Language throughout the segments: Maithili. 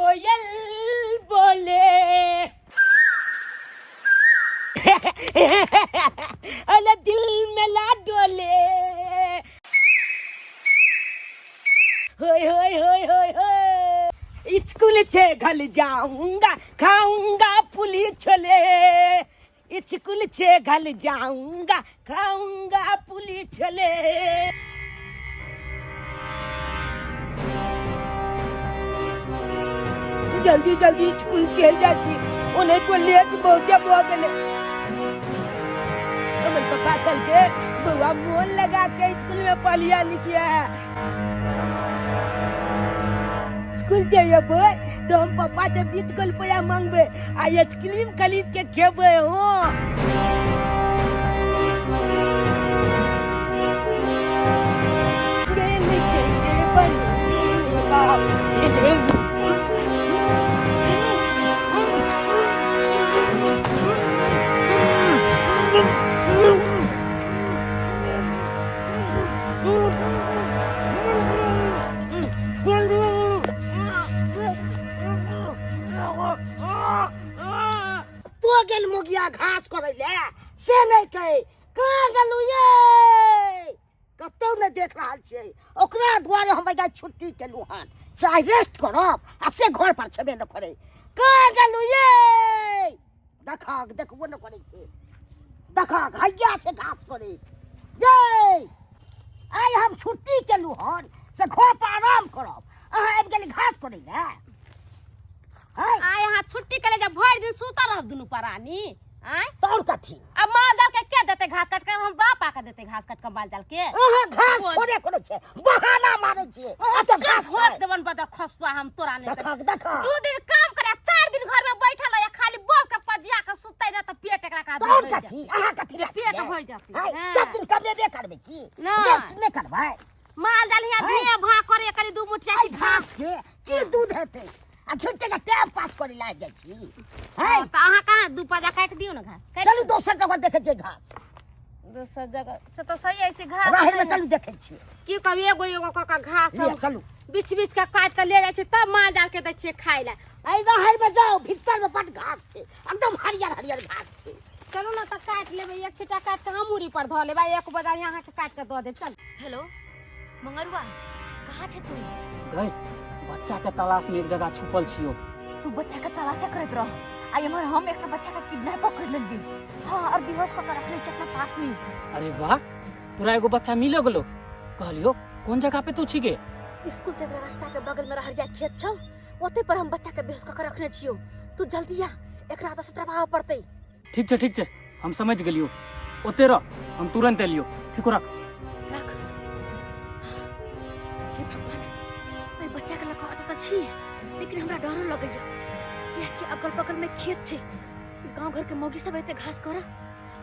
कोयल बोले। अरे दिल में ला डोले। होय होय होय होय होय, स्कूल से घर जाऊंगा खाऊंगा पुली छोले। स्कूल से घर जाऊंगा खाऊंगा पुली छोले। जल्दी जल्दी स्कूल चलि जाइ छी, ओनाहितो लेट बहुते भऽ गेलै। हमर पप्पा कहलकै बौआ मोन लगा के स्कूल में पढ़िया लिखिया। स्कूल जेबै तऽ हम पप्पा से 20 गो रुपया मांगबै आ आइसक्रीम खरीद के खेबै। हो तो गेल मुगिया घास करै ले से नहि कहै, कहाँ गेलू ये? कतौ नहि देख रहल छियै। ओकरा दुआरे हम एहिजा छुट्टी केलहुँ हन से आइ रेस्ट करब, आ से घर पर छेबे नहि करै। कहाँ गेलू ये? देखक, देखबो नहि करै छै। देखक, हैया छै घास करै। ये आइ हम छुट्टी केलहुँ हन से घर पर आराम करब, अहाँ आबि गेली घास करै लए। आइ अहाँ छुट्टी करे जब भरि दिन सुतल रहब दुनू प्राणी। आय तऽ आओर कथी? अब माल जाल के के देते घास काट के? हम बाप आके देते घास काट के माल जाल के? अहाँ घास थोड़े करै छै, बहाना मारै छियै। एतऽ घास छै। ठोक देबन बदर खसुआ हम तोरा नहीं। देखक देखक, 2 दिन काम करे, 4 दिन घर में बैठल है, खाली बोल के पजिया के सुतै ना तऽ पेट एकरा का तऽ आओर कथी? अहाँ कथी लए पेट छियै? भरि जातै। आँय, हाँ। सब दिन कमेबे करबै की? नहि। रेस्ट नहि करबै? माल जाल हिया आँय। धे भा करे करी दू मुठिया आइ घास के की दूध हेतै आ झूठे के टाइम पास करे लागि जाइ छी। हैं? तऽ अहाँ कहाँ दू पजा काटि दियौ ने घास काटि। चलू दोसर जगह देखै छियै घास। दोसर जगह से तऽ सही है छै घास। राहरि में नहि। चलू देखै छियै। की कहब, एगो एगो कऽ कऽ घास लिअ, हम चलू। बीछ बीछ के काटि कऽ ले जाइ छियै तब माल जाल के दै छियै खाय लए। एहि राहरि में जाउ, भीतर में बड घास छै, एकदम हरियर हरियर घास छै। चलू ने तऽ काटि लेबै, एक छिट्टा काटि कऽ हम मूड़ी पर धऽ लेबै, एक बजा अहाँके काटि कऽ दऽ देब। चल। हेलो मंगरुआ, कहाँ छे तू? गई बच्चा के तलाश में एक जगह छुपल छियो। तू बच्चा के तलाशा करैत रह, आ एम्हर हम एकटा बच्चा के किडनैप कर लेलियै। हाँ, और बेहोश कऽ के रखने छी अपना पास में। अरे वाह, तोरा एगो बच्चा मिलो गेलो। कहलियो कोन जगह पे तू छिगे? स्कूल से रास्ता के बगल में रहरिया खेत छौ, ओते पर हम बच्चा के बेहोश कऽ के रखने छियो। तू जल्दी आ, एकरा तऽ सतरबाबऽ पड़तै। ठीक छै ठीक छै, हम समझ गेलियो। ओते रह, हम तुरंत एलियो। ठीक हो, रख रख। हे भगवान, एहि बच्चा के लऽ कऽ एतऽ तऽ छी, लेकिन हमरा डरो लगैया, कियाकि अगल बगल में खेत छै, गांव घर के मौगी सब एते घास कर,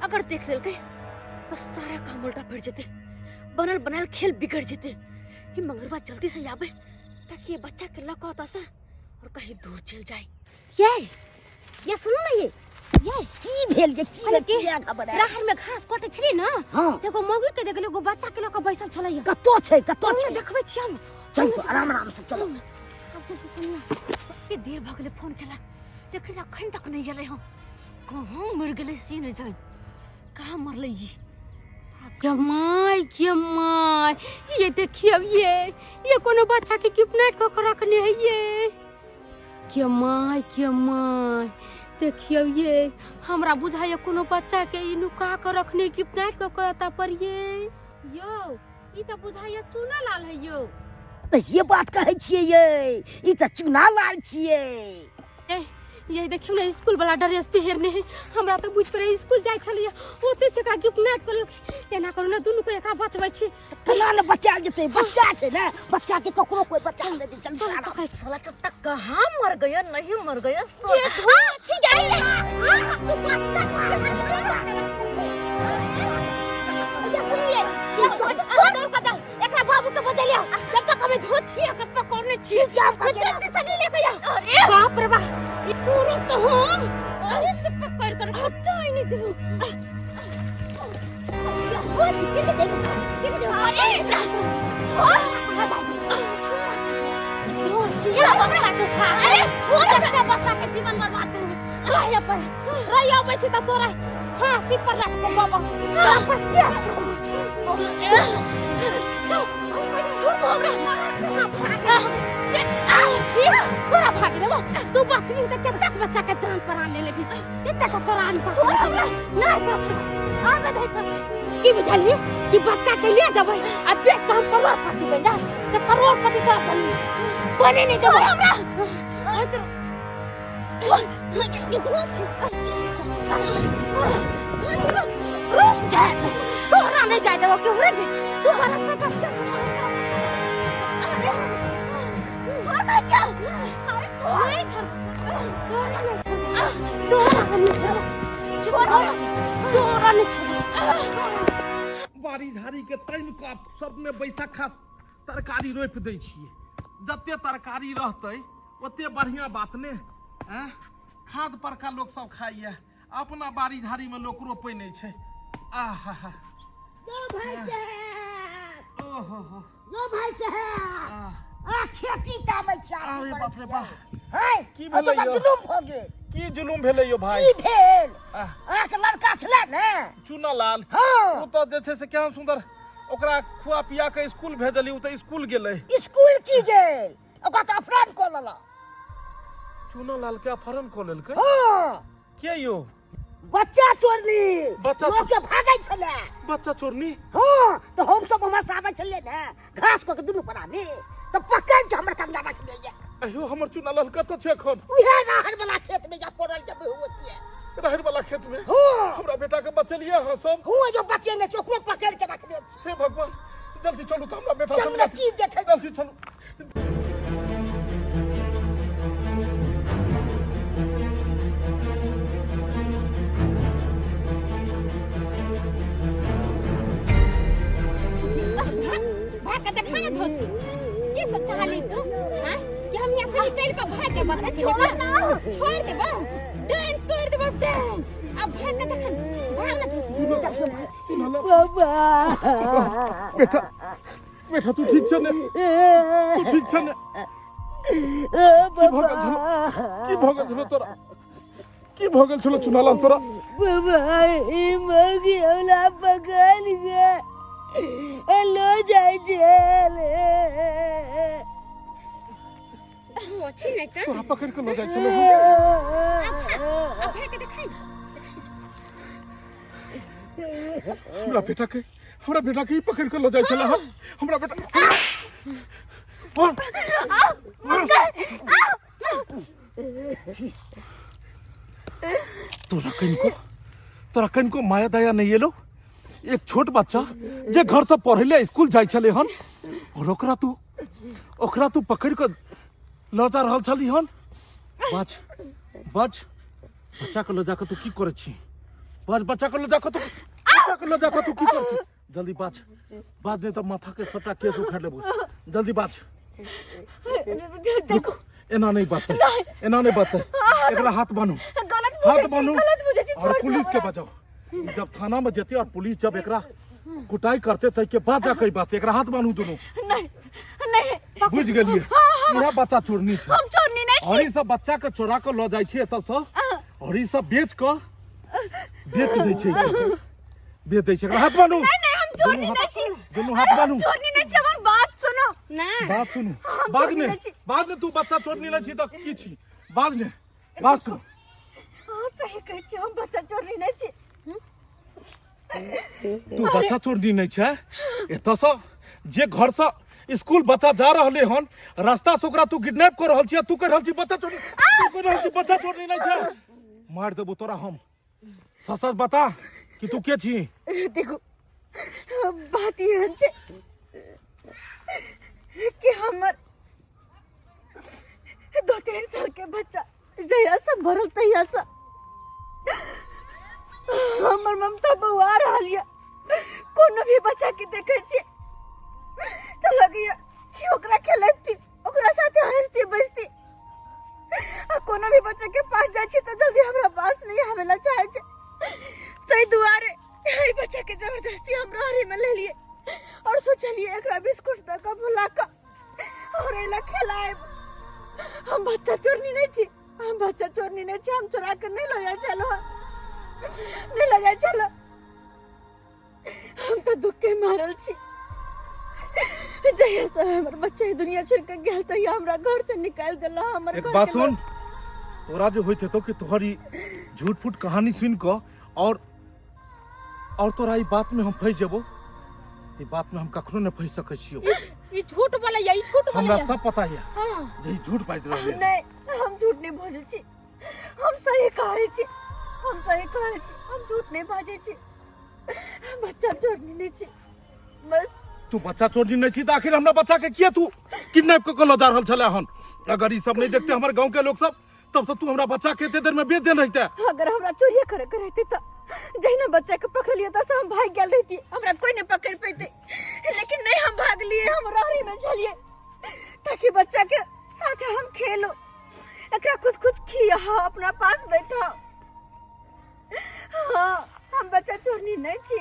अगर देख लेलकै तऽ सारा काम उल्टा पड़ जेतै, बनल बनायल खेल बिगड़ जेतै। ई मंगरुआ जल्दी से आबे ताकि ये बच्चा के लऽ कऽ ओतऽ से और कहीं दूर चल जाए। ये सुनू ने, ये की भेल जे की अरे भेल? की? किया घबरायल? राहर में घास कटे छली ना, हाँ। तो एगो मौगी के देखली, एगो बच्चा के लऽ कऽ बैसल छलै। कतौ छै? कतौ चलू छै? ने, देखबै छी हम। चल तो आराम आराम से चलो। कते देर भऽ गेलै फोन केला, लेकिन अखन तक नहि एलै हँ। कहाँ मरि गेलै से नहि जानि, कहाँ मरलै ई। के my के my, ये देखियौ, ये कोनो बच्चा के किडनैप कऽ के रखने है ये। के my के my, देखियौ ये, हमरा बुझाइए कोनो बच्चा के ई नुका के रखने किडनैप कऽ के एतऽ पर। ये यौ, ई तऽ बुझाइए चूना लाल है यौ। तऽ ये बात कहै छियै ये, ई तऽ चूना लाल छियै। ए ये देखियौ ने, स्कूल वाला ड्रेस पहिरने है। हमरा तऽ बुझि पड़े स्कूल जाइ छलियै, ओते से का किडनैप कर लेलकै। एना करू ने, दुनू को एकरा बचबै छी। केना ने बचायल जेतै? बच्चा छै ने, बच्चा के ककरो कोई बचा नहि देतै। चल चल आराम। पकड़। साला तब तक कहाँ मर गया, नहीं मर गया। ये धुआं छी जाई रे। ये सुनिए, ये छोड़ दौड़ के जाओ, एकरा बाबू के बजलिया जब तक हमें धो छी अगर पकड़ने छी। ठीक छै, हम हम जल्दी से नहीं लेके आओ। अरे बाप रे बाप, ये पूरा तो हम अरे से पकड़ कर बच्चा ही नहीं दू। अरे छोड़, धो छी बच्चा के उठा। अरे रहे पर रही अबै छी तऽ तोरा फांसी पर रख के बाबा तोरा पर के चल छोड़ दो हमरा तोरा भाग देबो तू बचबी तऽ कतेक बच्चा के जान प्राण ले लेबी कतेक के चोरा आनि कऽ नहीं तोरा आबे दे सब की बुझलिए कि बच्चा के ले जेबै आ बेच के हम करोड़पति बन जा से करोड़पति तोरा बनी बने नहीं जेबै हमरा ओइ तोरा तोरा नहीं जाय देबो केहू रे तू हमारा साथ अरे छोड़ बच्चा अरे छोड़ नहीं छोड़ तोरा नहीं छोड़ तोरा नहीं छोड़ तोरा नहीं छोड़ बाड़ी झाड़ी के तामि कऽ सबमे बैसखा तरकारी रोपि दै छियै। जते तरकारी रहतै ओते बढ़िआँ बात ने। आँय, खाद परका लोक सब खाइए, अपना बाड़ी झाड़ीमे लोक रोपै नहि छै। आहा हा, यो भाई साहब, ओहो हो, यो भाई साहब, आह, आ खेती तामै छी आथी अरे करै बाप रे छियै। बाप। है की ओतऽ भेलै तऽ यौ? जुलुम भऽ गेल। की जुलुम भेलै यौ भाई? की भेल? आह, अहाँके लड़का छलै ने चुनालाल? हँ। ओ तऽ जे छै से केहन सुन्दर, ओकरा खुआ पिया के स्कूल भेजली, ओ तऽ स्कूल गेलै। स्कूल की गेल, ओकरा तऽ अपहरण कऽ लेलक। चुनालाल के अपहरण कऽ लेलकै? हँ। के यौ? बच्चा चोरनी। बच्चा लोक के भागै छलै। बच्चा चोरनी? हँ, तऽ हम सब उम्हर से आबै छलियै ने घास कऽ के दुनू प्राणी, तऽ पकड़ के हमर कनिया रखने ये। अयो, हमर चुनालाल कतऽ छै एखन? उहे राहर वाला खेत में जा पड़ल जब हुए छियै। राहर वाला खेत में? हँ। हमरा बेटा के बचेलियै अहाँ सब? हुए जो बचेने छै, ओकरो पकड़ के रखने छी। हे भगवान, जल्दी चलू तऽ हमरा बेटा चल से ने, मिला। की देखै छी? जल्दी चलू। भाग के देखा ना धोची की सब चाहली तू? हैं कि हम यहाँ से निकल के भाग के बस छोड़ ना, छोड़ देबो, डाइन तोड़ देबो डाइन। अब भाग के देखा, भाग ना धोची, देखियो धोची। बाबा। बेटा, बेटा, तू ठीक छ ने? तू ठीक छ ने? की भऽ गेल छलो? की भऽ गेल छलो तोरा? की भऽ गेल छलो चुनालाल तोरा? बाबा, ई मौगी हमरा पकड़ के लो जाइ जेल। धोची नहीं तो तोरा पकड़ के लऽ जाइ छलो? अब भाग के देखा। हमरा बेटा के, हमरा बेटा के ही पकड़ के लऽ जाइ छला। हमरा बेटा। तोरा कनिको, तोरा कनिको माया दया नहीं एलो? एक छोट बच्चा जे घर से पढ़े ले स्कूल जाइ छले हन, और ओकरा तू पकड़ के लऽ जा रहल छली हन। बच, बच, बच्चा के लऽ जाके तू की करै छी? बच, बच्चा के लऽ जाके तू, बच्चा के लऽ जाके तू की करै छी? जल्दी बाज, बाज, नहीं तऽ माथा के सबटा केस उखाड़ लेबो। जल्दी बाज। देखो, एना नहीं बाजतै, एना नहीं बाजतै। एकरा हाथ बान्हू। गलत हाथ बुझै छी, बान्हू गलत बुझै छी, और छोड़ पुलिस के हमरा। बजाओ। जब थाना में जेते और पुलिस जब एकरा कुटाई करते तै के बाद जाके ई बात। एकरा हाथ बान्हू दुनू। नहीं नहीं। बुझि गेलियै? इएह बच्चा चोरनी छै। हम चोरनी नहीं। और ई सब बच्चा के चोरा के लऽ जाइ छै एतऽ से और ई सब बेच के बेच दै छै, ई सब बेच दै छै। एकरा हाथ बान्हू। नहीं नहीं, हम चोरनी दुनू नहीं हाथ, छी। दुनू हाथ बान्हू। चोरनी नहीं छी, हमर बात सुनो। ना। बात सुनू। हम बाद चोरनी में नहीं छी। बाद में। तू बच्चा चोरनी नहीं छी तऽ की छी? बाद में बात सुन। हाँ, सही कहै छी, हम बच्चा चोरनी नहीं छी। तू बच्चा चोरनी नहीं छै? एतऽ से जे घर से स्कूल बच्चा जा रहले हन, रास्ता से ओकरा तू किडनैप कर रहल छी, आ तू कह रहल छी बच्चा चोरनी, तू कह रहल छी बच्चा चोरनी नहीं छै। मार देबो तोरा हम। सच सच बता कि तू के छी? देखो, बात एहन छै कि हमर 2-3 साल के बच्चा जहिया से भरल तहिया से हमर ममता बौआ रहल यऽ। कोनो भी बच्चा के देखै छियै तऽ लगैया कि ओकरा खेलैबती, ओकरा साथे हंसती बजती। आ कोनो भी बच्चा के पास जाइ छी तऽ जल्दी हमरा पास नहीं आवे ला चाहे छै। ताहि दुआरे एहि बच्चा के जबरदस्ती हम रहरी में ले लिए और सोचलिए एकरा बिस्कुट दऽ कऽ भुला कऽ और एला खेलाएब। हम बच्चा चोरनी नहीं छी। हम बच्चा चोरनी नहि छी, हम चोरा के नहि लऽ जाइ छलहुँ, नहि लऽ जाइ छलहुँ। हम तऽ दुख के मारल छी। जहिया से हमर बच्चा ई दुनिया छोड़ के गेल तहिया हमरा घर से निकालि देला हमर एक घर बात के सुन, लोग। तोरा जे होइत हेतौ कि तोहर ई झूठ फूट कहानी सुनि कऽ और तोरा ई बात में हम फंसि जेबो, ई बात में हम कखनो नहि फंसि सकै छियौ। ई झूठ बोलैया, ई झूठ हमरा बोलैया। सब पता यऽ हाँ। जे ई झूठ बाजि रहल यऽ। नहीं, हम झूठ नहीं बाजै छी, हम सही कहै छी, हम सही कहै छी, हम झूठ नहीं बाजै छी। बच्चा चोरनी नहीं छी बस। तू बच्चा चोरनी नहीं छी तऽ आखिर हमरा बच्चा के किया तू किडनैप कऽ के लऽ जा रहल छलै हन? अगर ई सब नहीं देखते हमर गांव के लोग सब, तब तो तू हमरा बच्चा के एते देर में बेच देने रहिते। अगर हमरा चोरिया करे के रहते तो जहिना बच्चा के पकड़ लिया तो हम भाग गेल रहती, हमरा कोई नहीं पकड़ पैते। लेकिन नहीं, हम भाग लिए, हम रहरी में छलिए ताकि बच्चा के साथ हम खेलो, एकरा कुछ कुछ खिया, अपना पास बैठो। हाँ, हम बच्चा चोरनी नहीं छी,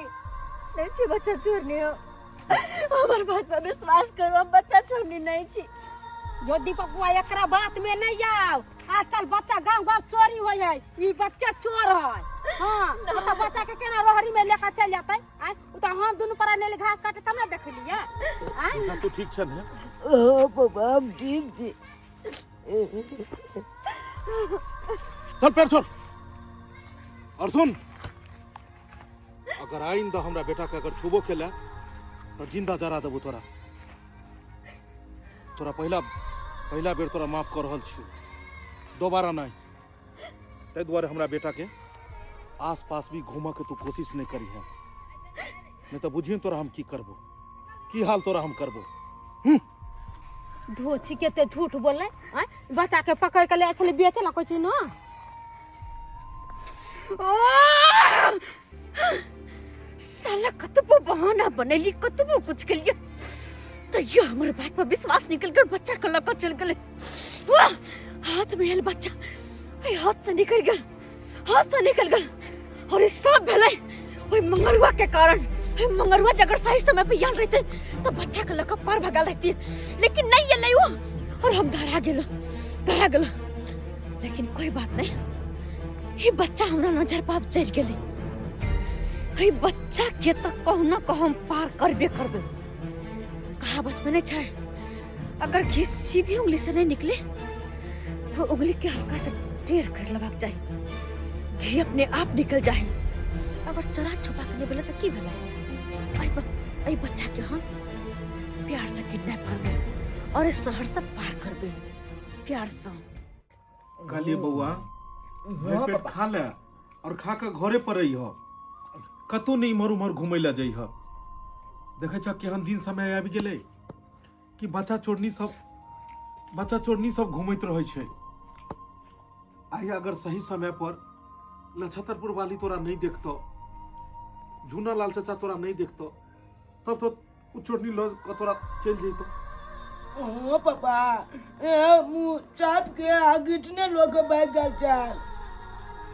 नहीं छी बच्चा चोरनी हो। हमर बात पर विश्वास करो, हम बच्चा चोरनी नहीं छी। यो दीपक बुआ, एकरा बात में नहीं आओ। आजकल बच्चा गांव गांव चोरी होय है, ई बच्चा चोर है। हाँ, ओ तो बच्चा के केना रोहरी में लेकर चल जाते? आय, ओ तो हम दुनू परा नेले घास काटे तब ना देखलिए। आय, तू ठीक छ ने? ओ बाबा, हम ठीक छी। चल पैर छोड़ और सुन, अगर आइंदा हमरा बेटा के अगर छुबो केला तो जिंदा जरा देबो तोरा। तोरा पहिला पहिला बेर तोरा माफ कर रहल छियौ, दोबारा नहीं। ताहि दुआरे हमरा बेटा के आस पास भी घूमऽ के तू कोशिश नहीं करी है, नहीं तो बुझिए तोरा हम की करबो, की हाल तोरा हम करबो। धोछी के ते झूठ बोले, आय बच्चा के पकड़ के ले छले बेचे ला कोई ना। साला कतबो बहाना बनेली, कतबो कुछ के लिए, तैयो हमर बात पर विश्वास निकल कर बच्चा के लऽ चल गेलै। वाह, हाथ में आयल बच्चा, एहि हाथ से निकल गेल, हाथ से निकल गेल। और ई सब भेलै ओहि मंगरुआ के कारण। ओहि मंगरुआ अगर सही समय पे आयल रहते तो बच्चा के लऽ कऽ पार भगा लेती, लेकिन नहीं एलै ओ और हम धरा गेल, धरा गेल। लेकिन कोई बात नहीं, ई बच्चा हमरा नजर पर आब चढ़ि गेलै। एहि बच्चा के तऽ कहुना कह हम पार करबे करबै। कहावत में नहीं छै, अगर घी सीधी उंगली से नहीं निकले तो उंगली के हल्का से टेढ़ कर लेबाक चाही, घी अपने आप निकल जाए। अगर चोरा छुपा के नहीं भेलै तऽ की भेलै? एहि बच्चा के हम प्यार से किडनैप करबै और इस शहर से पार करबै प्यार से। कहलिए बौआ, भरि पेट खा ले और खा के घरे पर रहिह, कतौ नहीं इम्हर उम्हर घूमै लए जइह। देखै छ केहन दिन समय आबि गेलै कि बच्चा चोरनी सब घूमैत रहै छै। आइ अगर सही समय पर नक्षत्रपुर वाली तोरा नहीं देखतौ, झूना लाल चाचा तोरा नहीं देखतौ, तब तो उ चोरनी लऽ कऽ तोरा चलि जइतौ। ओ पापा, ए मुँह चाप के आ गिटने लोग भाग गेल चल।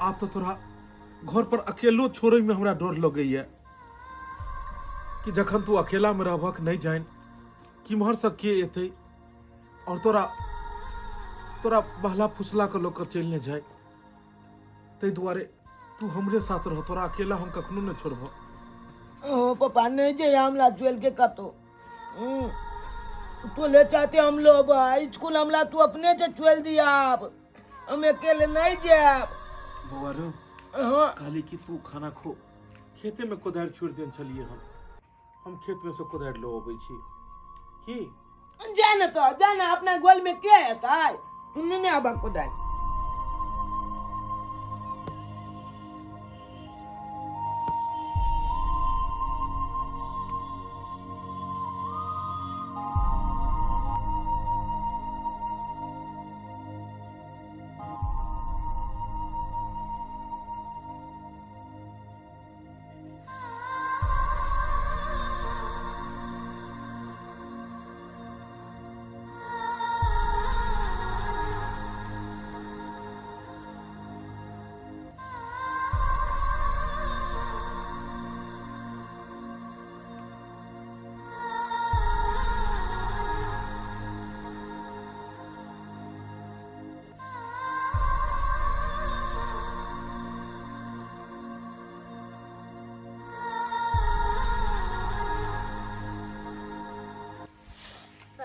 आब तो तोरा घर पर अकेलो छोड़े में हमरा डर लगैया कि जखन तू अकेला में रहबक नहीं जान किम्हर से के एतै और तोरा तोरा बहला फुसला के लऽ कऽ चलि नहि जाय। ताहि दुआरे तू हमरे साथ रह, तोरा अकेला हम कखनो नहि छोड़बह। ओ पापा, नहीं जे हमला चल के कतो। तो ले चाहते हम लोग स्कूल, हमला तू अपने से चल दिया, अब हम अकेले नहीं जाब। बौआ रो, हाँ। कहली कि तू खाना खो, खेते में कोदारि छोड़ि देने छलियै हम खेत में से कोदारि लऽ अबै छी की? जा ना तो जा ना, अपना गोल में के हेतै? तू नहीं आबा कोदारि।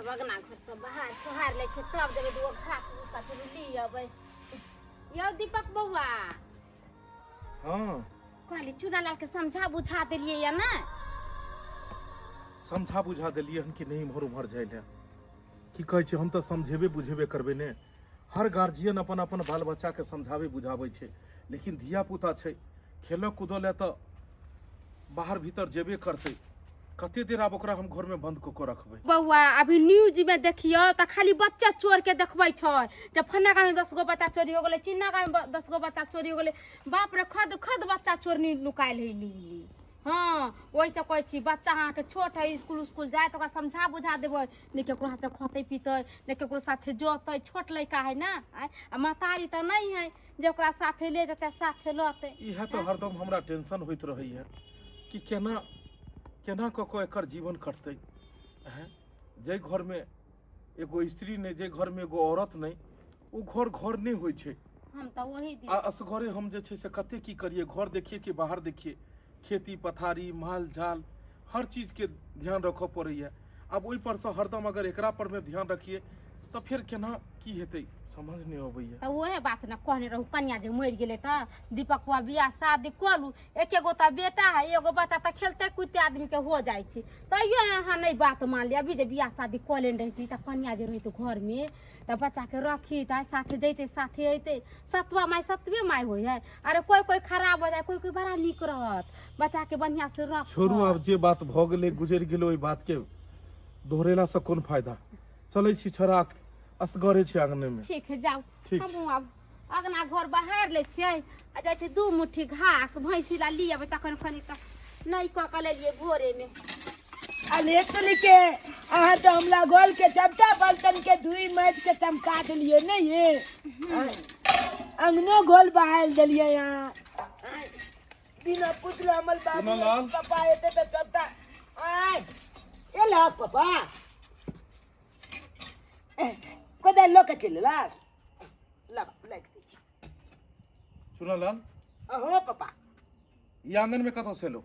आब अगना घर सब बाहर सोहार लै छै तब जेबै दूगो घास भूसा चलू ली अबै। यौ दीपक बौआ। हाँ। कहली चूनालाल के समझा बुझा देलियै या ने? समझा बुझा देलियै हन कि नहि इम्हर उम्हर जाइ लए। की कहै छै, हम तऽ समझेबे बुझेबे करबै ने। हर गार्जियन अपन अपन बाल बच्चाके समझाबै बुझाबै छै, लेकिन धिया पुता छै, खेलऽ कूदऽ लए तऽ बाहर भीतर जेबे करतै। कते देर आब ओकरा हम घरमे बंद कऽ कऽ रखबै? बौआ अभी न्यूज में देखियो तऽ खाली बच्चा चोर के देखबै छै, जे फन्ना गाँव में 10 गो बच्चा चोरी हो गेलै, चिन्ना गाँव में 10 गो बच्चा चोरी हो गेलै। बाप रे, खद खद बच्चा चोर नुकायल है ली। हाँ, ओहिसँ कहै छी बच्चा अहाँके छोट है, स्कूल उस्कूल जाय तऽ ओकरा समझा बुझा देबै, नहि केकरो हाथे खतै पीतै, नहि केकरो साथे जतै। छोट लड़का है ना, आँय, आ महतारी तऽ नहि है जे ओकरा साथे ले जेतै साथे लतै। इएह तऽ हरदम हमरा टेंशन होइत रहैए कि केना केना कऽ कऽ एकर जीवन कटतै। हैं, जाहि घरमे एगो स्त्री नहि, जाहि घरमे एगो औरत नहि, ओ घर घर नहि होइ छै। हम तऽ वही दिन आ असगरे हम जे छै से कते की करियै, घर देखियै कि बाहर देखियै, खेती पथारी माल जाल हर चीजके ध्यान रखऽ पड़ैए। आब ओहि परसँ हरदम अगर एकरा परमे ध्यान रखियै तऽ फेर केना की हेतै समझ नहि अबैए। तऽ उएह बात ने कहने रहू, कनिया जे मरि गेलै तऽ दीपक बुआ बियाह शादी कऽ लू, एके गो तऽ बेटा है, एगो बच्चा तऽ खेलते कूदते आदमीके हो जाइ छै। तैयो अहाँ नहि बात मानलियै। अभी जे बियाह शादी कऽ लेने रहिती तऽ कनिया जे रहितै घरमे तऽ बच्चाके रखी तऽ साथे जैते साथे अयतै। सतवा माय सतवे माय होइ है। अरे कोइ कोइ खराब हो जाए, कोइ कोइ बड़ा नीक रहत, बच्चाके बढ़िआँ से रख। छोड़ू, आब जे बात भऽ गेलै गुजरि गेलै, ओहि बातके दोहरेलासँ कोन फायदा। चलै छी, छोड़ा असगरे छै आंगनेमे। ठीक है, जाउ। ठीक। हमहूँ आब अगना घर बहारि लै छियै आ जाइ छै 2 मुट्ठी घास भैंसी ला ली अबै। तखन खनी तऽ नहि कऽ कऽ लेलियै भोरेमे। अरे के अहाँ तऽ हमरा गोल के सबटा बर्तन के धोई माटि के चमका देलियै नहीं ये अंगनो गोल बहाल देलियै अहाँ बिना पुतला। हमर बाबू चुनालाल। पापा एते तऽ सबटा आय ए ला पापा कोदारि लऽ के चलि एलक ला लागि दै छी। चुनालाल। अहो पापा। ई आंगन में कतऽ से एलो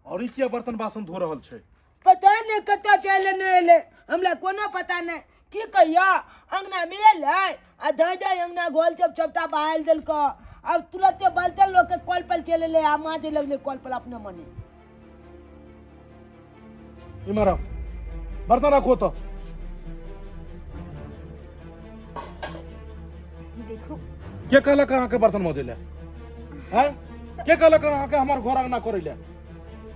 और ई किया बर्तन बासन धो रहल छै? पता नहि कतऽ से एलै नहि एलै, हमरा कोनो पता नहि। की कहियो अंगना मे एलै आ धै धै अंगना घोल सब सबटा बहाल देलको। आब तुरंते बर्तन लऽ के कल पर चलि एलै आ माजे लगलै कल पर अपने मने। इम्हर आउ, बर्तन राखू ओतऽ। देखू। के कहलक अहाँके बर्तन मजै लए? हैं, के कहलक अहाँके हमर घर अंगना करै लए?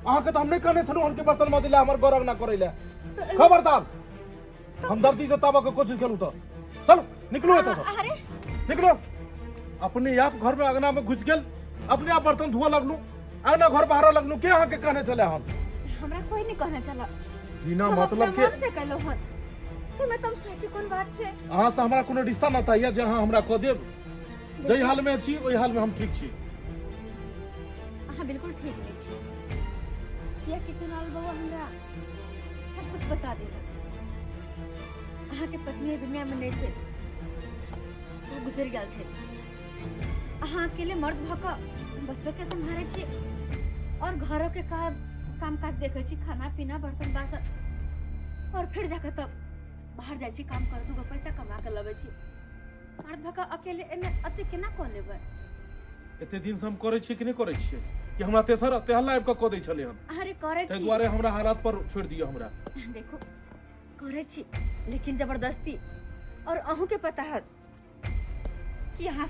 अहाँके तऽ हम नहि कहने छलहुँ हन कि बर्तन मजै लए, हमर घर अंगना करै लए। खबरदार, हम धरती से ताबऽ के कोशिश करू तऽ। चलू, निकलू एतऽ से। अरे निकलो। अपने आप घर में अंगना में घुस गेल, अपने आप बर्तन धोअ लगलू, अंगना घर बाहर लगलू। के अहाँके कहने छलै हम? हमरा कोई नहीं कहने चला। बिना हम मतलब अपना के मन से कहलहुँ हन। तो मैं तुम सोची कोन बात छै? अहाँ से हमरा कोनो रिश्ता नाता यऽ जे अहाँ हमरा कऽ देब? जाहि हाल में छी ओहि हाल में हम ठीक छी। अहाँ बिल्कुल ठीक नहीं छी, कियाकि चुनाल बउआ हमरा सब कुछ बता देलक। अहाँके पत्नी एहि दुनिया में नहीं छै, ओ गुजरि गेल छै। अहाँ अकेले मर्द भऽ कऽ बच्चो के सम्हारै छी और घरो के काम काज देखै छी, खाना पीना बर्तन बासन, और फिर जाकऽ तब बाहर जाइ छी काम कर, दूगो पैसा कमा कऽ लबै छी। मर्द भऽ कऽ अकेले एने एते केना कऽ लेबै? एते दिन से हम करै छियै कि नहि करै छियै कि हमरा तेसर तेहल्ला आबि कऽ कऽ दै छलै हन? अरे करै ताहि छी। दुआरे हमरा हालात पर छोड़ि दिअ हमरा। देखो, करै छी लेकिन जबरदस्ती। और अहूँ के पता है कि अहाँ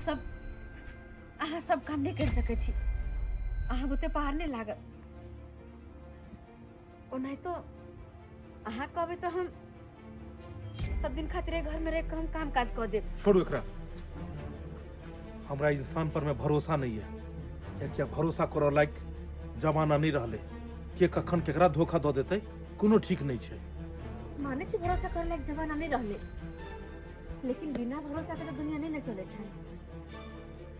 सब काम नहीं कर सकै छी, अहाँ बुते पार नहीं लागत। ओनाहितो अहाँ कहबै तऽ हम सब दिन खातिर एहि घर में रह के हम काम काज कऽ देब। छोड़ू एकरा। हमरा इंसान पर में भरोसा नहीं है, कियाकि आब भरोसा करऽ लायक जमाना नहीं रहलै। के कखन केकरा धोखा दऽ देतै कोनो ठीक नहीं छै। माने छी भरोसा करे लायक जमाना नहीं रहलै, लेकिन बिना भरोसा के तऽ दुनिया नहीं ने चलै छै।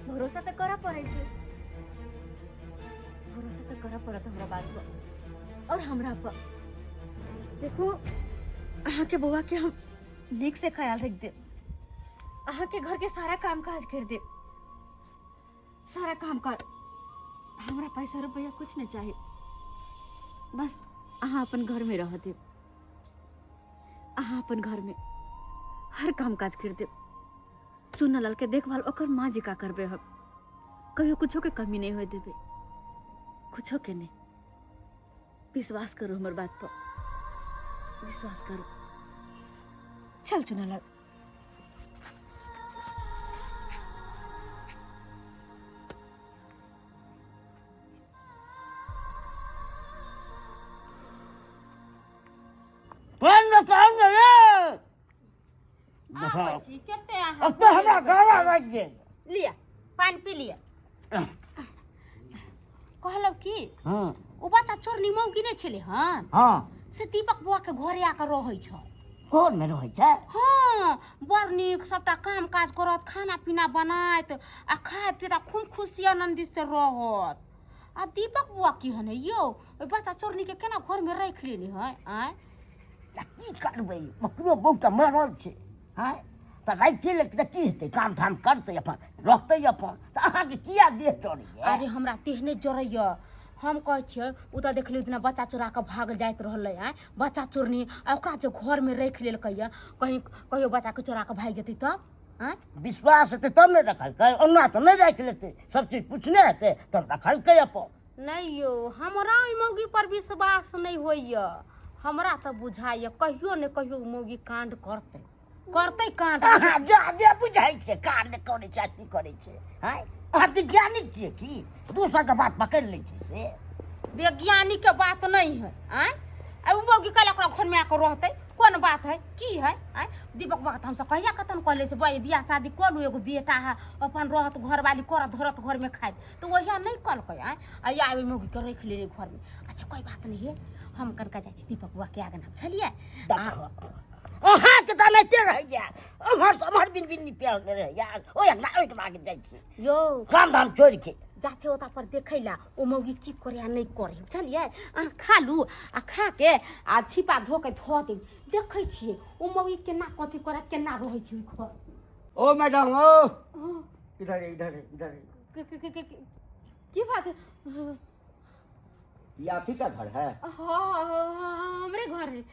भरोसा तऽ करऽ पड़ै छै, भरोसा तऽ करऽ पड़त हमरा बात पर और हमरा पर। देखू, अहाँके बौआ के हम नीक से ख्याल रख देब, अहाँके घर के सारा काम काज कर देब, सारा काम काज। हमरा पैसा रुपया कुछ नहीं चाहिए, बस अहाँ अपन घर में रह देब। अहाँ अपन घरमे हर काम काज करि देब। चुनालाल के देखभाल ओकर माँ जकाँ करबै हम। कहियो कुछो के कमी नहि होय देबै, कुछो के नहि। विश्वास करू हमर बात पर, विश्वास करू। चल चुनालाल। पानि ने पानि ने रे आबै छी कते अहाँ अब तो हमरा गला लागि गेल। लिअ पानि पी लिअ। कहलहुँ की हँ ओ बच्चा चोरनी मौगी नहि छलै हन? हँ। से दीपक बुआ के घरे आके रहै छै। कोन मे रहै छै? हँ, बड़ नीक सबटा काम काज करत, खाना पीना बनायत आ खायत पीत आ खूब खुशी आनंदित से रहत। आ दीपक बुआ की हन यौ, ओहि बच्चा चोरनी के केना घर में राखि लेने है? आँय तऽ की करबै, ओकरो बहुत मरल छै। हँ तऽ राखि लेतै तऽ की हेतै? काम धाम करतै, अपन रहतै अपन। तऽ अहाँके किया देह चढ़ैए? अरे हमरा देह नहि जरैए, हम कहै छियै ओ तऽ देखलियै दिना बच्चा चोरा कऽ भाग जाइत रहलै। आँय बच्चा चोरनी आ ओकरा जे घरमे राखि लेलकै, कहीं कहियो बच्चाके चोरा कऽ भागि जेतै तब? आँय विश्वास हेतै तब ने रखलकै, ओना तऽ नहि राखि लेतै। सब चीज पुछने हेतै तब रखलकै अपन। नहि यौ, हमरा ओहि मौगी पर विश्वास नहि होइए। हमरा तऽ बुझाइए कहियो ने कहियो ओ मौगी काण्ड करतै, करतै काण्ड। अहाँ जादे बुझाइ छियै, काण्ड करै छै, अथी करै छै। हँ अहाँ वैज्ञानिक छियै की दोसरके बात पकड़ि लै छियै? से वैज्ञानिक के बात नहीं है। आँय आ उ मौगी काल्हि ओकरा घरमे आके रहतै, कोन बात है, की है? आँय दीपक बाबा तऽ हमसब कहिया कतन कहले से बे बियाह शादी कऽ लू, एगो बेटा है अपन, रहत घरवाली करत धरत घरमे खाइत, तऽ वहिया नहि कहलकै। आँय आ आबे मौगी के राखि लेले घरमे। अच्छा कोई बात नहीं है, हम कनका जाइ छी दीपक बाबा के आगना, बुझलियै? अहाँके तऽ एनाहिते रहैया, एम्हर से एम्हर बिन बिन पेर रहैया, ओहि अंगना ओहि भाग जाइ छी यौ काम धाम छोड़ि के। जा छै ओतऽ पर देखै ला ओ मौगी की करे आ नहि करे, बुझलियै? अहाँ खा लू आ खा के आ छिपा धो के धो देब, देखै छियै ओ मौगी केना कथी करे, केना रहै छै ओहि घर। ओ मैडम ओ, इधर इधर इधर। की बात? ये आप ही का घर है? हाँ, हमरे घर है।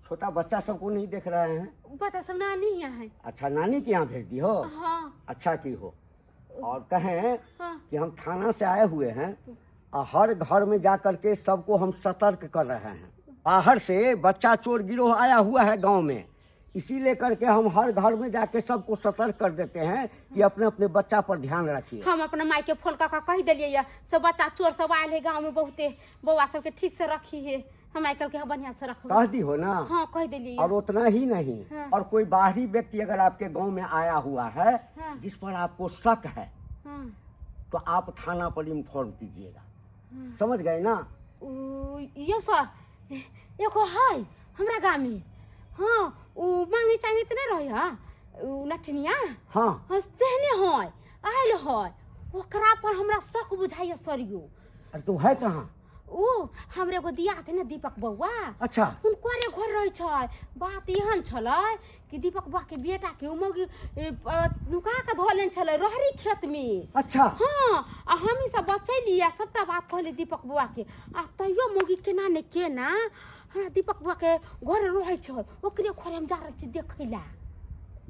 छोटा बच्चा सबको नहीं देख रहे हैं? बच्चा सब नानी यहाँ है। अच्छा, नानी के यहाँ भेज दी हो? हाँ। अच्छा की हो। और कहें हाँ। कि हम थाना से आए हुए हैं और हर घर में जा करके सबको हम सतर्क कर रहे हैं। बाहर से बच्चा चोर गिरोह आया हुआ है गांव में, इसी लेकर के हम हर घर में जाके सबको सतर्क कर देते हैं कि अपने अपने बच्चा पर ध्यान रखिए। हम अपना माई के फोन कऽ कहि दिलियै सब बच्चा चोर सब आयल है गाँव में बहुते, बौआ सबके ठीक से रखी है। हम आइ कल के बढ़िया से रखो। कह दी हो ना? हाँ कह दिलियै। और उतना ही नहीं, हाँ। और कोई बाहरी व्यक्ति अगर आपके गांव में आया हुआ है, हाँ। जिस पर आपको शक है, हाँ। तो आप थाना पर इन्फॉर्म कीजिएगा। हाँ। समझ गए ना? यो सर एगो है हमरा गाँव में, हाँ उ मांगे चांगे त नहीं रहे, हाँ उ नठनिया। हाँ। तेहने है आयल है, ओकरा पर हमरा शक बुझाइए सर यो। अरे तू है कहाँ? उ हमरे एगो दिया थे ना दीपक बौआ। अच्छा। हुनकरे घर रहै छै। बात एहन छलै कि दीपक बौआ के बेटा के उ मौगी नुका के धऽ लेने छलै रहरी खेत में। अच्छा। हाँ आ हम ई सब बचैली आ सबटा बात कहली दीपक बौआ के, आ तैयो मौगी केना ने केना हमरा दीपक बौआ के घर रहै छै, ओकरे घर हम जा रहल छी देखै ला।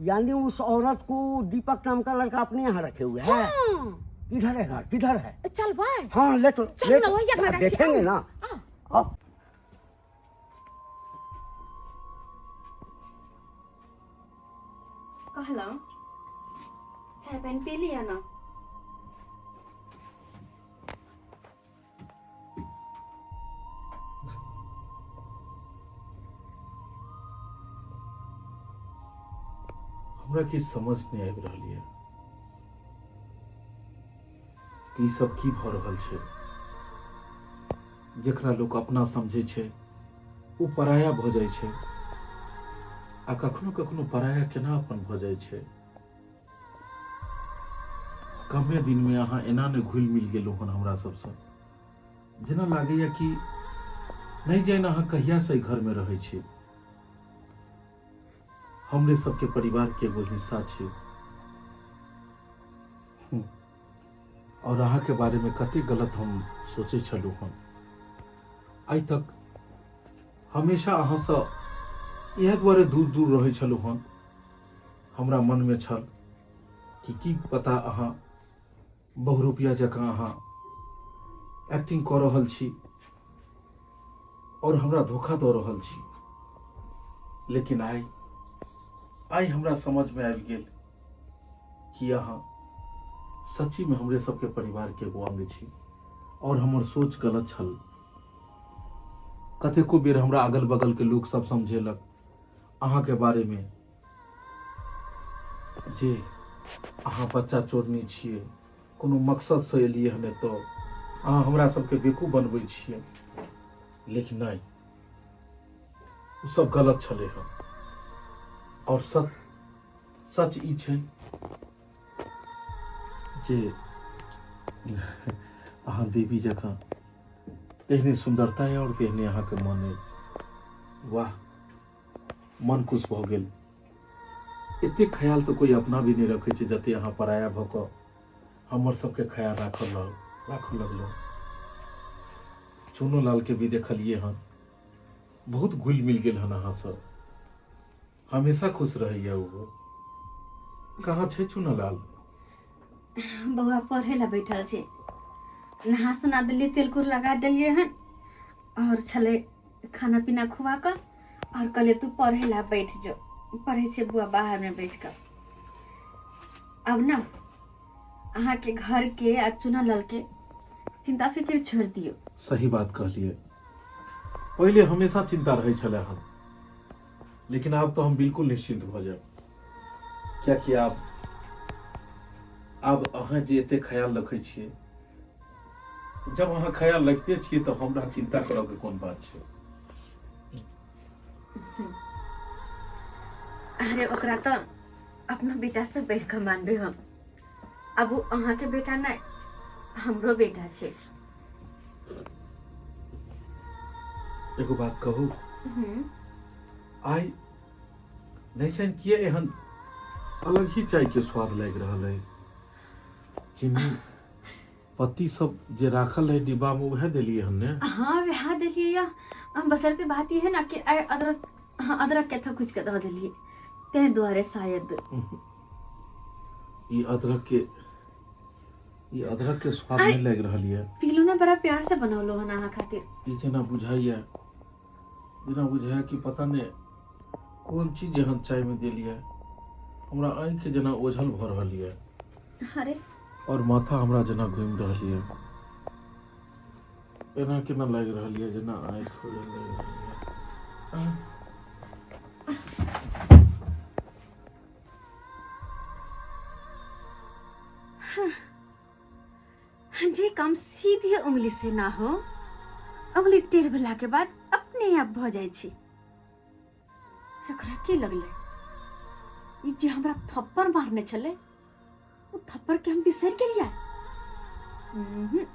यानी उस औरत को दीपक नाम का लड़का अपने यहाँ रखे हुए है? हाँ। किधर है घर, किधर है? चल भाई। हाँ ले चलो, चलो ले ना, चलो। वही अंगना जाइ छी। देखेंगे ना। आओ। आओ। कहलहुँ चाय पानि पी लिअ ना। हमरा किछु समझ नहि आबि रहल यऽ कि ई सब की भऽ रहल छै। जकरा लोक अपना समझै छै ओ पराया भऽ जाइ छै, आ कखनो कखनो पराया केना अपन भऽ जाइ छै। कमे दिनमे अहाँ एना ने घुलि मिल गेलहुँ हन हमरा सबसँ, जेना लागैए कि नहि जानि अहाँ कहियासँ एहि घरमे रहै छी, हमरे सबके परिवारके एगो हिस्सा छी। और अहाँके बारेमे कते गलत हम सोचै छलहुँ हन। आइ तक हमेशा अहाँसँ इएह दुआरे दूर दूर रहै छलहुँ हन। हमरा मनमे छल कि की पता अहाँ बहुरूपिया जकाँ अहाँ एक्टिंग कऽ रहल छी आओर हमरा धोखा दऽ रहल छी, लेकिन आइ आइ हमरा समझमे आबि गेल कि अहाँ सच्चीमे हमरे सबके परिवारके एगो अंग छी आओर हमर सोच गलत छल। कतेको बेर हमरा अगल बगलके लोक सब समझेलक अहाँके बारेमे जे अहाँ बच्चा चोरनी छियै, कोनो मकसदसँ एलियै हन एतऽ, अहाँ हमरा सबके बेकूफ बनबै छियै। लेकिन नहि, ओ सब गलत छलै हन आओर सच सच ई छै जे अहाँ देवी जकाँ तेहने सुन्दरता है और तेहने अहाँके मन है। वाह, मन खुश भऽ गेल। एतेक ख्याल तऽ कोइ अपना भी नहि रखै छै जते अहाँ पराया भऽ कऽ हमर सबके ख्याल राखऽ लगलहुँ। चुनो लाल के भी देखलियै हन, बहुत घुलि मिल गेल हन अहाँ सब, हमेशा खुश रहैया ओहो। कहाँ छै चुनालाल? बौआ पढ़े ला बैठल छै, नहा सुना देलियै, तेल कुर लगा देलियै हन और छलै खाना पीना खुआ कऽ और कहलियै तू पढ़े ला बैठ जो। पढ़ै छै बौआ बाहर में बैठ कऽ। अब ना अहाँके घर के आ चुनालाल के चिंता फिक्र छोड़ दियौ। सही बात कहलियै, पहिले हमेशा चिंता रहै छलै हन, लेकिन आब तो हम बिल्कुल निश्चिंत भऽ जायब, कियाकि आब अहाँ जे एते ख्याल रखै छियै, जब अहाँ ख्याल रखते छियै तऽ हमरा चिंता करऽ के कोन बात छै। अरे ओकरा तऽ अपना बेटा से बढ़ि कऽ मानबै हम। अब ओ अहाँके बेटा नहि, हमरो बेटा छै। एगो बात कहू? आइ नहि जानि किया एहन अलग ही चाय के स्वाद लागि रहल है। चीनी पत्ती सब जे राखल रहे डिब्बा में उहे देलिए हन ने? हाँ वह देलिए या हम, बशर्ते बात ये है ना कि आइ अदरक, हाँ अदरक के थकुच के दऽ देलिए तें दुआरे शायद। ई अदरक के स्वाद नहीं लागि रहल ये। पीलू ना, बड़ा प्यार से बनौलो हन अहाँ खातिर। ई जेना बुझाइया, जेना बुझाइया कि पता नहीं कोन चीज एहन चाय में देलिए, हमरा आँखि जेना ओझल भऽ रहल ये। अरे और माथा हमरा जेना घूमि रहल ये, एना केना लागि रहल ये जेना आँखि ओझल लागि रहल ये। जे काम सीधे उंगली से ना हो, उंगली टेढ़ भेला के बाद अपने आप भऽ जाइ छै। एकरा की लगलै ई जे हमरा थप्पड़ मारने छलै ओ थप्पड़ के हम बिसरि गेलियै? उहुं।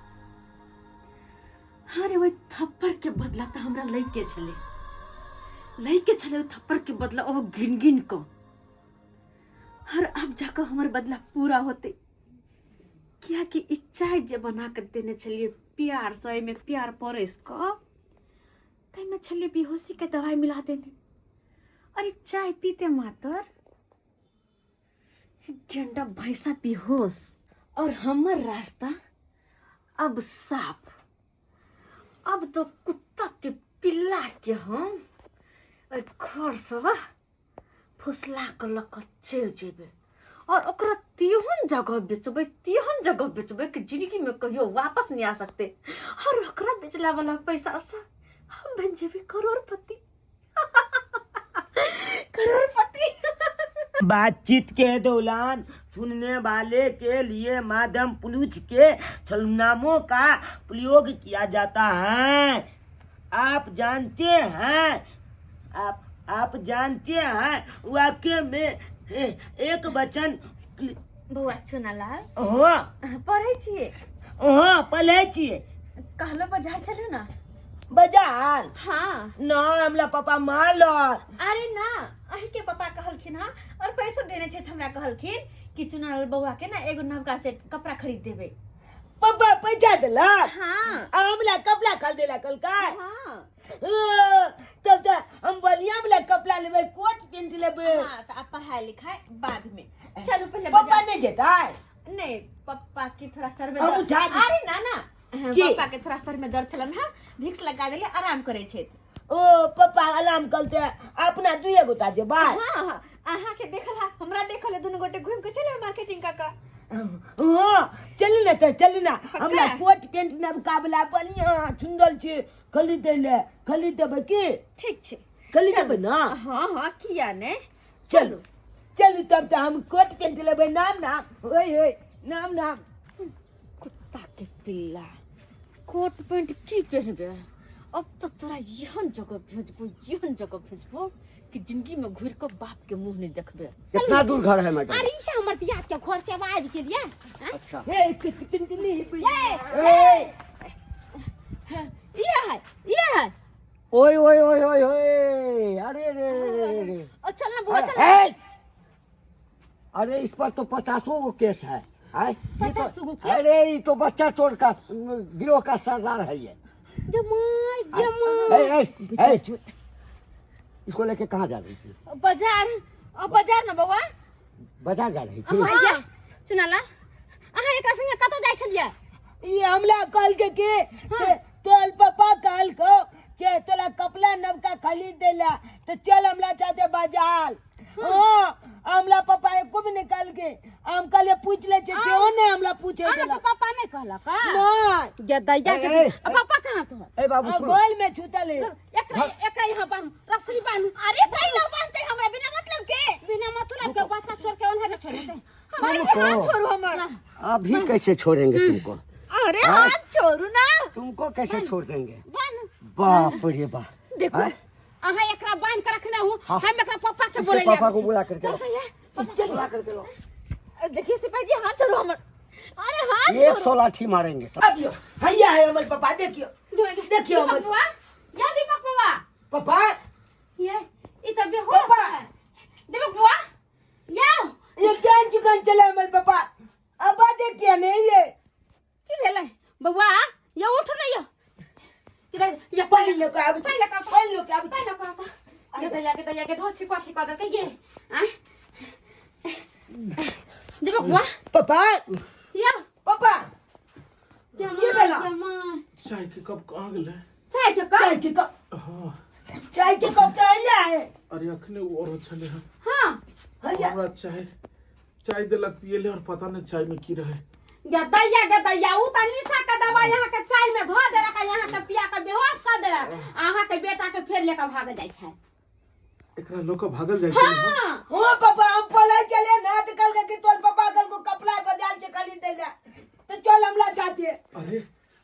अरे ओहि थप्पड़ के बदला तऽ हमरा लै के छलै, लै के छलै ओ थप्पड़ के बदला, ओहो गिन गिन कऽ। और अब जाकऽ हमर बदला पूरा होतै, कियाकि ई चाय जे बना कऽ देने छलियै प्यार से, एहिमे प्यार परसि कऽ, ताहिमे छलियै बेहोशीके दवाइ मिला देने। अरे चाय पीते मातर गेंडा भैंसा बेहोश और हमर रास्ता अब साफ। अब तो कुत्ता के पिल्ला के हम ओहि घर से फुसला कऽ लऽ कऽ चलि जेबै और ओकरा तेहन जगह बेचबै, तेहन जगह बेचबै कि जिंदगी में कहियो वापस नहीं आ सकते। और ओकरा बेचला वाला पैसा से हम बन जेबै करोड़पति, करोड़पति। बातचीत के दौरान सुनने वाले के लिए माध्यम पुलुच के छलनामों का प्रयोग किया जाता है। आप जानते हैं, आप जानते हैं वाक्य में एक वचन। बौआ चुनालाल। हाँ। पढ़ै छियै? हाँ पढ़ै छियै। कहलो बाजार चलू ना। बाजार? हाँ। ना हमरा पापा मारल। अरे ना, अही के पापा कहलखिन हाँ, और पैसो देने छथि हमरा, कहलखिन कि चुनालाल बौआ के ना एगो नवका सेट कपड़ा खरीद देबै। पापा पैसा देलक? हाँ। आ हमला कपड़ा खरीदे ला कहलकै? हाँ। हाँ, तब तऽ हम बढ़िया वाला कपड़ा लेबै, कोट पेंट लेबै। हाँ, तो आप पढ़ाई लिखाई बाद में, चलो पहले पापा बाजार। नहीं जेतै? नहीं, पप्पा के थोड़ा सर में हम दर्द। उठा दी। अरे ना ना, हाँ, की? पप्पा के थोड़ा सर में दर्द छलन, हाँ, भिक्स लगा देले, आराम करे छे। ओ पप्पा आराम करते, अपना दुए गोटा जेबै। हाँ हाँ, अहाँ के देखल हा, हमरा देखल है, दुनू गोटे घूम के चले मार्केटिंग का का। हाँ, चलू ना तऽ चलू ना। पक्का? हमरा कोट पेंट नबका वाला बढ़िया सुंदर छै, खरीदै ले खरीद देबै की? ठीक छै। खरीद देबै ना? हाँ हाँ, किया ने। चलू चलू, तब तऽ हम कोट पेंट लेबै। नाम नाम ओए ओए नाम नाम। कुत्ता के पिल्ला, कोट पेंट की पहनबे? अब तो तोरा एहन जगह भेजबो, एहन जगह भेजबो कि जिंदगी में घुर के बाप के मुंह नहीं देखबे। कितना दूर घर है मैडम? अरे ई हमर दियाद के घर से आवाज के लिए। अच्छा। हे कुछ पेंट नहीं। ये ये है, ये है। ओए ओए ओए ओए ओए, अरे रे रे रे रे रे। और चल ना बुआ, चल। ए! अरे इस पर तो पचासों गो केस है, आय? ये तो- 50 गो केस? अरे ये तो बच्चा चोर का गिरोह का सरदार है ये। गे my गे my. ए, ए, ए, इसको लेके कहाँ जा रही थी? बाजार, और बाजार ना बउआ। बाजार जा रही थी? हाँ। चुनालाल, अहाँ एकरा संगे कतऽ जाइ छलियै? ई हमला कहल के कि तोल पापा कहल को चे तोला कपड़ा नवका खरीद देला तो चल हमला चाहते बाजार। हाँ, हमला पापा एको भी निकाल के हम कहले पूछ ले छे, छे ओ नहीं हमला पूछे अहाँके देला। पापा नहि कहलक? नहीं। गे दैया के। ए, ए, आ पापा कहाँ तोहर? ए बाबू, आ सुनो। गोल में छूटल है। एकरा एकरा यहाँ बान्हू, रस्सी बान्हू। अरे कहीं ना बांधते हमरा बिना मतलब के। बिना मतलब के बच्चा चोर के ओन्हे छोड़ देते। हमरा तुमको- हाथ छोड़ू हमर। अभी कैसे छोड़ेंगे तुमको? अरे हाथ छोड़ू ना। तुमको कैसे छोड़ देंगे? बान्हू। बाप रे बाप। देखो। आय? अहाँ एकरा बान्हि के रखने हूँ। हाँ। हम एकरा पापा के इसके बोले। पापा को बुला करके लाओ। चल। बुला करके लाओ। देखिए सिपाही जी, हाथ छोड़ू हमर, अरे हाथ एक छोड़ू। सौ लाठी मारेंगे सब। अब यो हैया है हमर पापा, देखियो देखियो हमर बउआ, या दीपक बउआ। पापा। ये ई त बेहोश पापा। है। दीपक बउआ, या। ये केन चिकन चले हमर पापा, अब देखिए नहीं ये। की भेलै बउआ? या उठ नै यो किदा या। पानि लऽ कऽ आबै छी। पानि लऽ कऽ आबै। पानि लऽ कऽ आबै छी। पानि लऽ कऽ आता। ये दैया के, दैया के धो छिकवा छिकवा देलकै ये। आय दीपक बउआ। पापा। या। पापा, की की भेला? चाय के कप कहाँ गेलै? चाय के कप? चाय के कप? हाँ। चाय के कप तऽ हैया है। अरे अखने ओ औरत छलै हन। हाँ। हैया। हमरा चाय चाय देलक पिए ले और पता नहीं चाय में की रहे। गे दैया, गे दैया, उ त निशा के दवाई अहाँ के चाय में धो देलक आ यहाँ के पिया के बेहोश कर देलक। अहाँ के बेटा के फेर लेके भाग जाइ छै। एकरा लोग के भागल जाइ छै। हाँ। हाँ पापा, हम पलाय चले ना तो कल के तोर पापा कल को कपड़ा बाजार से खरीद दे ले तो चल हमला चाहते। अरे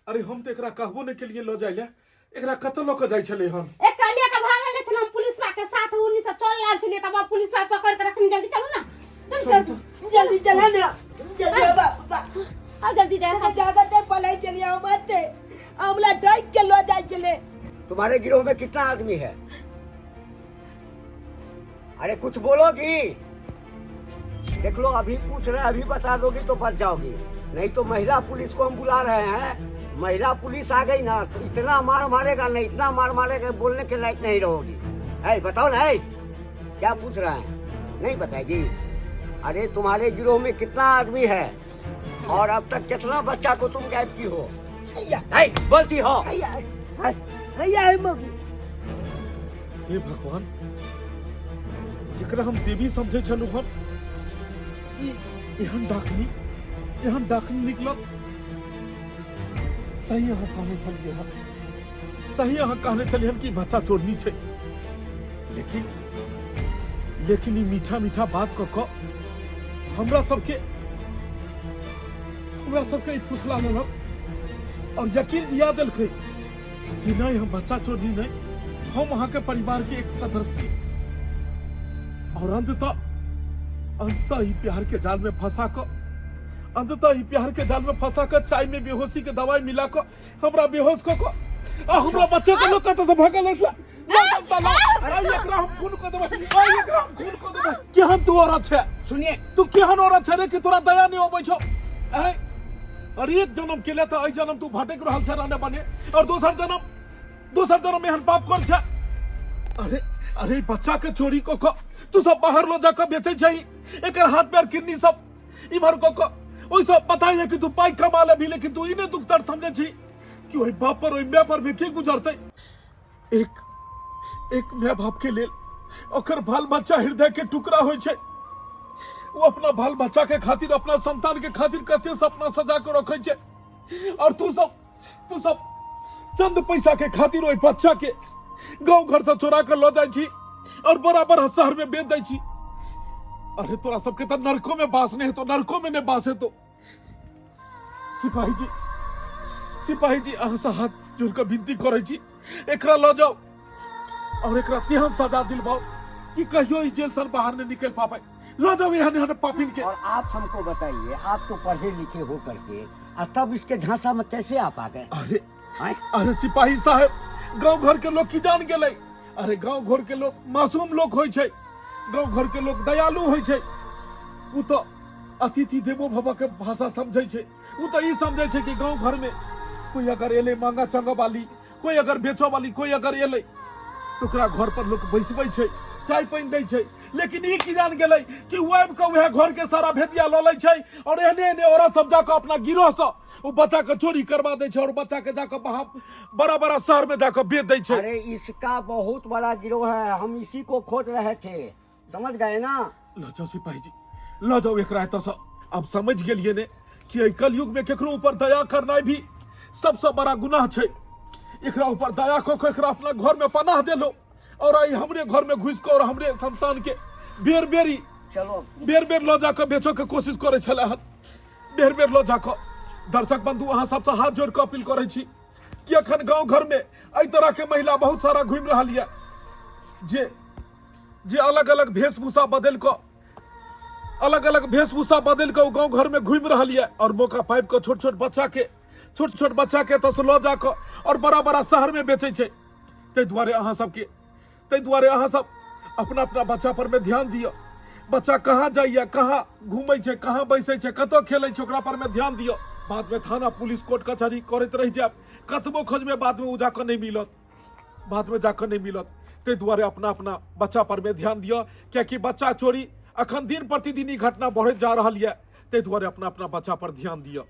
अरे, हम तऽ एकरा कहबो नहि केलियै लऽ जाइ लए। एकरा कतऽ लऽ कऽ जाइ छलै हन? एकरा लेके भागल जाइ छलै हम पुलिसवा के साथ, उन्नी से चल आयल छलियै तब पुलिसवा पकड़ के रखनी। जल्दी चलू ना, चलू चलू। जल्दी चला ना, जल्दी आबा पापा। अब जल्दी जाए। जागत है पलाय चलिए, हम आते हमला डाइक के लो जाए चले। तुम्हारे गिरोह में कितना आदमी है? अरे कुछ बोलोगी? देख लो, अभी पूछ रहे हैं, अभी बता दोगी तो बच जाओगी, नहीं तो महिला पुलिस को हम बुला रहे हैं। महिला पुलिस आ गई ना तो इतना मार मारेगा नहीं, इतना मार मारेगा, बोलने के लायक नहीं रहोगी। है बताओ ना, है क्या पूछ रहा है? नहीं बताएगी? अरे तुम्हारे गिरोह में कितना आदमी है और अब तक कितना बच्चा को तुम गायब की हो? हैया। नहीं बोलती हो? हैया है, हैया है मोगी। हे भगवान, जेकरा हम देवी समझै छलहुँ हन, ई एहन डाकनी, एहन डाकनी निकलल। सही अहाँ कहने छलियै हन, सही अहाँ कहने छलियै हन कि बच्चा चोरनी छै, लेकिन लेकिन ई मीठा मीठा बात कऽ कऽ हमरा सबके ई फुसला लेलक और यकीन दिया देलकै कि नहीं, हम बच्चा चोरनी नहीं, हम अहाँके परिवार के एक सदस्य छी। और अंततः अंततः ई प्यार के जाल में फंसा कऽ, अंततः ई प्यार के जाल में फंसा कऽ, चाय में बेहोशी के दवाई मिला कऽ हमरा बेहोश कऽ कऽ आ हमरा बच्चा के लोग कतऽ से भगल अछि। एकरा हम खून कऽ देबै, आइ एकरा हम खून कऽ देबै। केहन तू औरत छै? सुनिए। तू केहन औरत छै रे कि तोरा दया नहीं अबै छौ? आँय? और एक जन्म केले तऽ एहि जन्म तू भटक रहल छै रहने बने और दोसर जन्म एहन पाप कर छै। अरे अरे, बच्चा के चोरी कऽ कऽ तू सब बाहर लो जाकर बेचै छै। एकर हाथ पैर किडनी सब इम्हर कऽ कऽ ओहि सब पता है कि तू पाई कमा लेबही, लेकिन तू ई नहि दुख दर्द समझै छी कि ओहि बाप पर, ओहि my पर भी की गुजरतै। एक एक माय बाप के लेल ओकर बाल बच्चा हृदय के टुकड़ा होइ छै। वो अपना बाल बच्चा के खातिर, अपना संतान के खातिर कते सपना सजा के रखे छै और तू सब चंद पैसा के खातिर ओहि बच्चा के गांव घर से चोरा के ल जाइ छी और बड़ा बड़ा शहर में बेच दै छी। अरे, तोरा सबके तो नरको में बास नहीं हेतो, नरको में नहीं बास हेतो। सिपाही जी, सिपाही जी, अहाँ से हाथ जोड़ के विनती करै छी, एकरा ल जाओ और एकरा तेहन सजा दिलवाओ कि कहियो ई जेल से बाहर नहीं निकल पावे। ल जाओ एहन एहन पापिन के। और आप हमको बताइए, आप तो पढ़े लिखे हो करके और तब इसके झांसा में कैसे आप आ गए? अरे आँय? अरे सिपाही साहब, गांव घर के लोग की जान गेलै? अरे, गांव घर के लोग मासूम लोग होइ छै, गांव घर के लोग दयालु होइ छै। उ तो अतिथि देवो भव के भाषा समझै छै। उ तो ई समझै छै कि गांव घर में कोई अगर एलै, मांगा चंगा वाली कोई अगर बेचो वाली कोई अगर एलै, तो ओकरा घर पर लोग बैसबै छै, चाय पानि दै छै। लेकिन ई की जान गेलै कि ओ आबि कऽ उएह घर के सारा भेदिया लऽ लै छै और एहने एहने औरत सब जाकऽ अपना गिरोह से ओ बच्चा के चोरी करवा दै छै और बच्चा के जाकऽ बाहर बड़ा बड़ा शहर में जाकऽ बेच दै छै। अरे, इसका बहुत बड़ा गिरोह है, हम इसी को खोज रहे थे, समझ गए ना? लऽ जाओ सिपाही जी, लऽ जाओ एकरा एतऽसँ। आब समझ गेलियै ने कि एहि कलयुग में केकरो ऊपर दया करनाइ भी सबसँ बड़ा गुनाह छै। एकरा ऊपर दया कऽ कऽ एकरा अपना घर में पनाह देलो और आई हमरे घर में घुसि कऽ और हमरे संतान के बेर बेरी चलो। बेर बेर लऽ जाकऽ बेचऽ के कोशिश करै छलै हन, बेर बेर लऽ जाकऽ। दर्शक बंधु, अहाँ सबसँ हाथ जोड़ि कऽ अपील करै छी कि अखन गाँव घर में एहि तरह के महिला बहुत सारा घुमि रहल यऽ जे जे अलग अलग वेशभूषा बदलि कऽ, अलग अलग वेशभूषा बदलि कऽ ओ गाँव घर में घुमि रहल यऽ और मौका पाबि कऽ छोट छोट बच्चा के, छोट छोट बच्चा के एतऽसँ लऽ जाकऽ और बड़ा बड़ा शहर में बेचै छै। ताहि दुआरे अहाँ सब अपना अपना बच्चा पर में ध्यान दिअ। बच्चा कहाँ जाइए, कहाँ घूमै छै, कहाँ बैसै छै, कतऽ खेलै छै, ओकरा पर में ध्यान दिअ। बाद में थाना, पुलिस, कोर्ट कचहरी करैत रहि जायब, कतबो खोजबै, बाद में ओ जाकऽ नहि मिलत, बाद में जाकऽ नहि मिलत। ताहि दुआरे अपना अपना बच्चा पर में ध्यान दिअ, कियाकि बच्चा चोरी अखन दिन प्रतिदिन ई घटना बढ़ैत जा रहल यऽ। ताहि दुआरे अपना अपना बच्चा पर ध्यान दिअ।